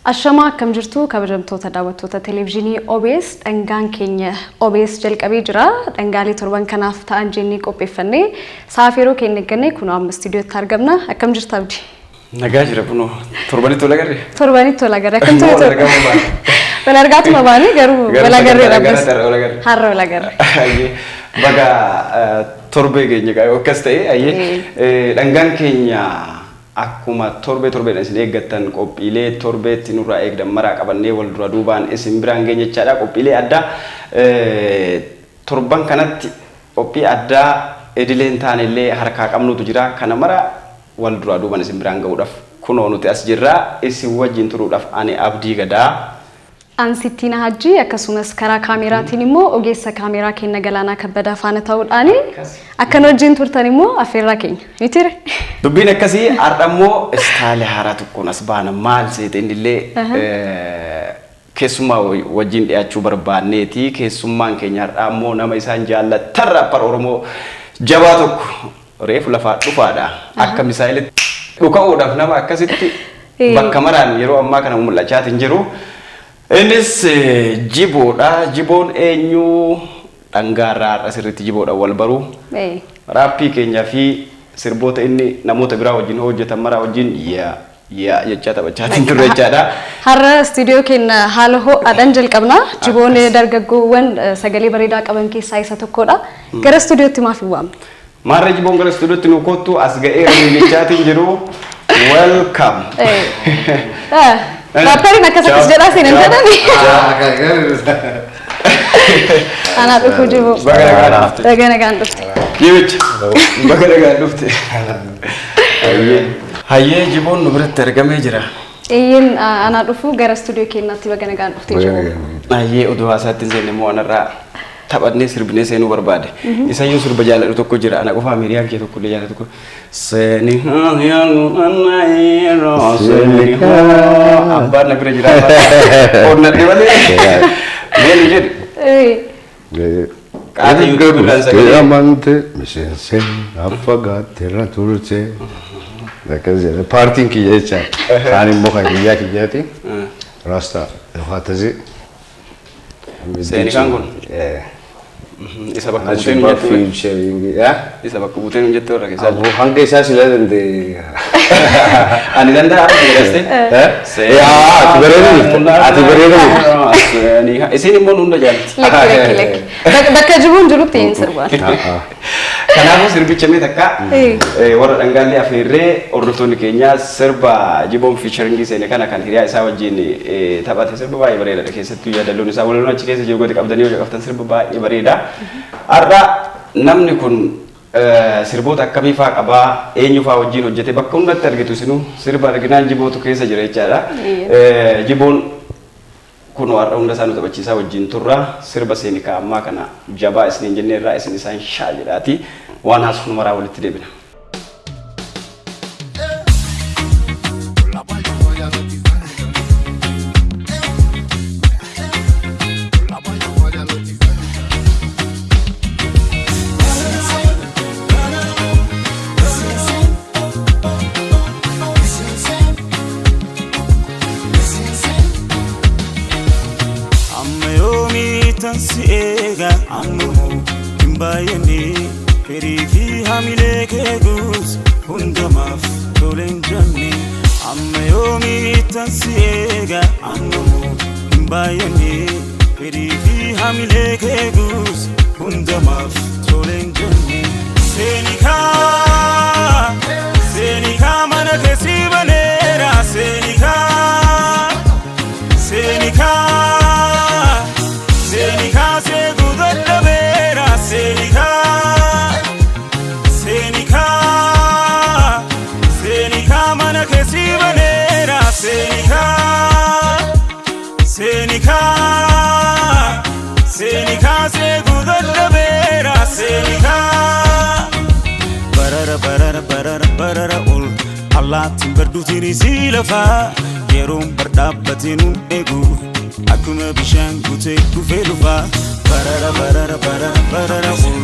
Ashamaa, akkam jirtu kabajamtoota daawwattoota televezyiinii OBS? Dhangaan keenya OBS jalqabee jira. Dhangaalee torban kanaaf ta'an jennee qopheeffannee sa'aaf yeroo keenya eeggannee kunoo amma istiidiyootti argamna. Akkam jirta, Abdii? Nagaa jira kunoo, torbanitti wal agarre. Torbanitti wal agarre. Akkam ture? Wal argamu baane. Wal argaatuma baane, garuu wal agarree rabbas. Wal agarre. Har'a wal agarre. Ayyee, baga torbee keenya akkas ta'e. Ayyee, dhangaan keenya akkuma torbee torbeedhaan isin eeggattan qophiilee torbeetti nurraa eegdan maraa qabannee wal dura duubaan isin biraan geenye jechaadha. Qophiilee addaa torban kanatti qophii addaa idileen taane illee harkaa qabnutu jira. Kana mara wal duraa duubaan isin biraan ga'uudhaaf kunoo nuti as jirraa. Isin wajjin turuudhaaf ani Abdii Gadaa. Ansittiin Hajji, akkasumas karaa kaameraatiin immoo ogeessa kaameraa keenya Galaanaa Kabbadaa faana ta'uudhaan akkan wajjin turtan immoo affeerraa keenya. Mitiire? Dubbiin akkasii. Har'a immoo style haaraa tokkoon as baana. Maal seete, inni illee keessummaa wajjin dhiyaachuu barbaanneeti. Keessummaan keenya har'aa immoo nama isaan jaallattan, rapper Oromoo jabaa tokko, reefu lafaa dhufaadha. Akka misaayilitti dhuka'uudhaaf nama akkasitti bakka maraan yeroo ammaa kana mul'achaatiin jiru. Innis Jiboodha. Jiboon eenyu? Dhangaarraa har'a sirriitti Jiboodha wal baruu. Rap keenyaa fi sirboota inni namoota biraa wajjin hojjetan maraa wajjin yaa yaa jechaa taphachaatiin turre jechaadha. Har'a istiidiyoo keenya haala ho'aadhaan jalqabna. Jiboon dargaggoowwan sagalee bareedaa qaban keessaa isa tokkodha. Gara istiidiyootti maaf hin waamne? Maarree, Jiboon gara istiidiyootti nu kottu, as ga'eera jechaatiin jiru. Welcome. Rapperiin akkas akkas jedhaa seenan jedhani. Anaa dhufuu, Jiboo. Baga nagaan dhufte. Baga nagaan dhufte. Jibicha. Baga nagaan dhufte. Hayyee, Jiboon nu biratti argamee jira. Eeyyeen, anaa dhufuu gara istuudiyoo keenyaatti, baga nagaan dhufte, Jiboo. Hayyee, oduu haasaatti hin seenne immoo anarraa taphannee sirbinee seenuu barbaade. Isayyuu sirba jaalladhu tokko jira. Ana qofaa miiriyaan kee tokko illee jaallatu tokko. Seeni seeni abbaan na bira jira. Onnadhe malee. Meeli jedhi. Qaata YouTube irraan sagalee. Amante miseensa affagaatte irra turte. Akkas jedhe paartiin kiyya jecha. Kaan immoo kan kiyyaa kiyyaati. Raastaa yookaan tasii. Seeni kaan kun? Isa bakka buutee nu jettu. Featuring yaa. Isa bakka buutee nu jettu irra keessaa. Aboo, hanga isaa sila danda'e. Ani danda'a jedhaste. Yaa, ati bareeda jirta. Ati bareeda jirta. Isin immoo nu hunda jaalatti. Lakki, lakki, lakki. Bakka Jibuun jirutti hin sirbaan. Kanaafuu sirbicha mee takka warra dhangaallee afeerree hordoftoonni keenya sirba Jiboon featuring seene kana kan hiriyaa isaa wajjin taphate, sirba baay'ee bareedaadha. Keessattuu yaadalloon isaa, walaloon achi keessa jiru gadi qabdanii yoo qabtan sirba baay'ee bareeda. Har'a namni kun sirboota akkamii faa qabaa, eenyu faa wajjin hojjete, bakka hundatti argitu isinuu sirba arginaan Jibootu keessa jira jechaadha. Jiboon kun har'a hunda isaa nu taphachiisaa wajjin turra. Sirba seenikaa ammaa kana jabaa isiniin jennee irraa isin isaan shaa jedhaati waan haasofnu maraa walitti deebina. Amma yoomii tan si eega? Amma moo hin baay'anne? Firii fi hamilee kee guus hundamaaf toleen janne. Amma yoomii tan si eega? Amma moo hin baay'anne? Firii fi hamilee kee guus hundamaaf toleen janne. Seenikaa, seenikaa, mana keessi baneera, seenikaa. Seenikaa, seenikaa, seetuu dadhabeera, seenikaa, seenikaa, seenikaa, mana keessi baneera, seenikaa, seenikaa, seenikaa, seetuu dadhabeera, seenikaa. Barara, barara, barara, barara ol allaattiin barduutiin si lafaa yeroon bardhaabbatee nuun eegu akkuma bishaan guutee dhufee dhufaa. Barara, barara, barara, barara ol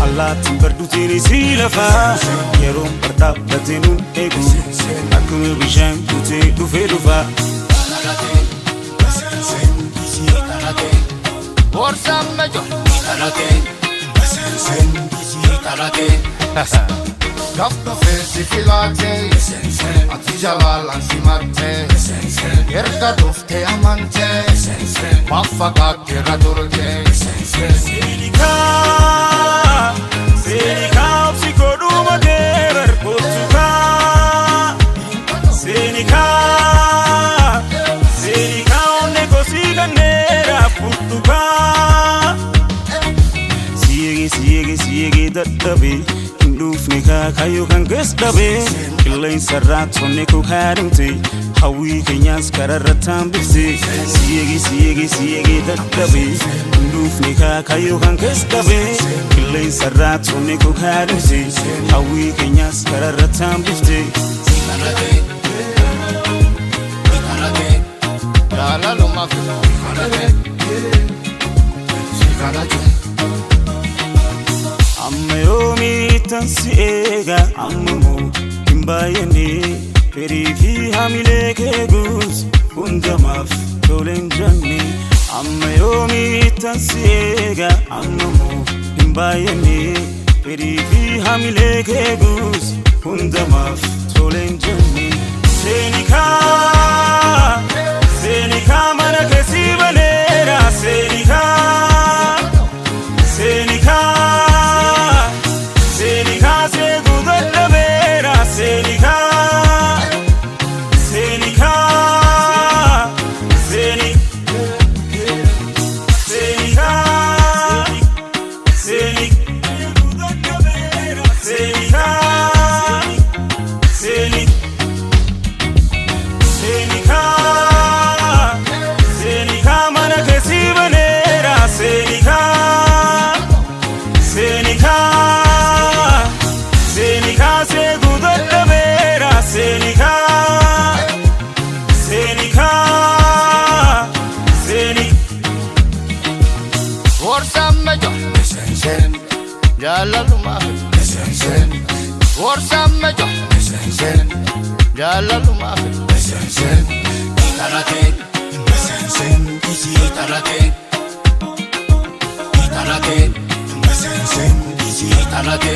allaattiin barduutiin si lafaa yeroon bardhaabbatee nuun eegu akkuma bishaan guutee dhufee dhufaa. Gaaf dhufee si filaatee, ati jalalaan simattee, erga dhuftee amantee, maaf fagaattee turtee? Seenikaa, seenikaa, obsi kodhuma deerar kottukaa. Seenikaa, seenikaa, onnee kosii ganneera futtukaa. Siyeegee, siyeegee, siyeegee dadhabee, hin dhufne kaakayyoo kan kees dhabee, qilleensarraa tonne koo kaadhimte, hawwii keenyaas kararra taambifte. Siyeegee, siyeegee, siyeegee dadhabee, hin dhufne kaakayyoo kan kees dhabee, qilleensarraa tonne koo kaadhimte, hawwii keenyaas kararra taambifte. Jaalaluma fi si kadhate. Amma yoomiittan si eega? Amma moo hin baay'anne? Fedhii fi hamilee kee guutu hundamaaf toleen janne. Amma yoomiittan si eega? Amma moo hin baay'anne? Fedhii fi hamilee kee guutu hundamaaf toleen janne. Seenikaa, seenikaa, mana keessi baneera. Seenikaa, seenikaa, seenikaa, seetuu dadhabeera. Seenikaa, seenikaa, seenikaa, seenikaa, seenikaa, seenikaa, mana keessi baneera. Seenikaa, seenikaa, seenikaa, seetuu dadhabeera. Seenikaa, seenikaa, Gorsamme jo, jaalaluma fi gorsamme jo, jaalaluma fi. Itarate, itarate, itarate, itarate.